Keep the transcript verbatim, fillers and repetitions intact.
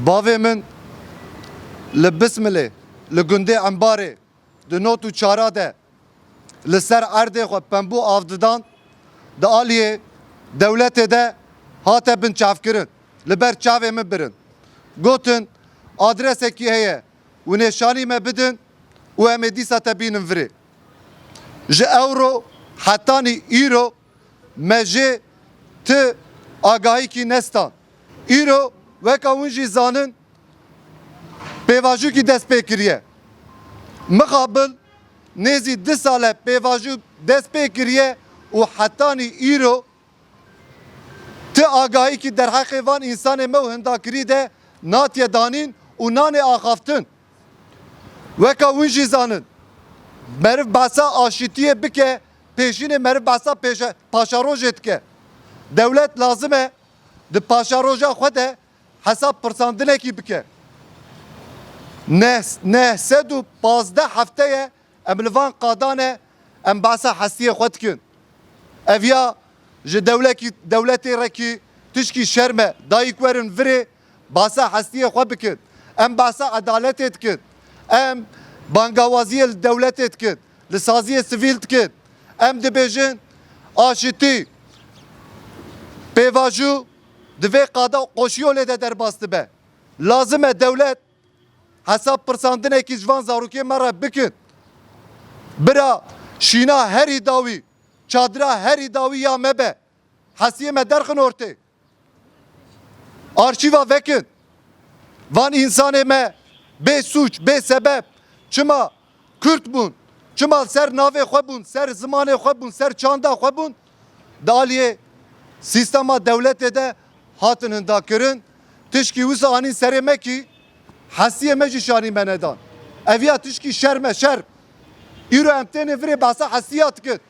Bavê min li Bismilê, li gundê Embarê, di not û çara de li ser erdê xwe pembû av didan, di aliyê dewletê de hate binçavkirin, li ber çavê min birin. Gotin, adresekî heye, hûn ê şanî me bidin û em ê dîsa te bînin virê. Ji ewro hetanî îro me jê ti agahîkî nestan. Îro, weka hûn jî zanin, pêvajoyekî dest pê kiriye. Mixabil nêzî du sal e pêvajo dest pê kiriye û hetanî îro ti agahîkî derheqê van însanê me û hindakirî de natiye danîn û nanê axaftin. Weka hûn jî zanin, meriv behsa aşîtiyê bike, pêşînê meriv behsa pêşe-, paşerojê dike. Dewlet lazim e di paşeroja xwe de hesab pirsandinekî bike. Neh-, neh sed û pazdeh hefte ye em li van qadan e, em behsa hestiyê xwe dikin. Ev ya ji dewlekî, dewletê re kî tişkî şerm e. Dayik werin virê, behsa hestiyê xwe bikin. Em behsa edaletê dikin. Em bangawaziyê li dewletê dikin. Li saziyê sivîl dikin. Em dibêjin aşitî, pêvajo di vê qada qoşiyolê de derbas dibe. Lazim e dewlet hesab pirsandinekî ji van zarokê me re bikin. Bira şîna herî dawî, çadira herî dawî ya me be. Hestiyê me derxin ortê. Arşîva vekin. Van însanê me bê sûc, bê sebeb, çima Kurd bûn, çima ser navê xwe bûn, ser zimanê xwe bûn, ser çanda xwe bûn, di aliyê sîstema dewletê de hatin hindakirin. Tişkî wisa anîn serê me kî hestiyê me jî şanî me nedan. Ev ya tişkî şerm e, şerm. Îro em têne virê behsa hestiya dikin.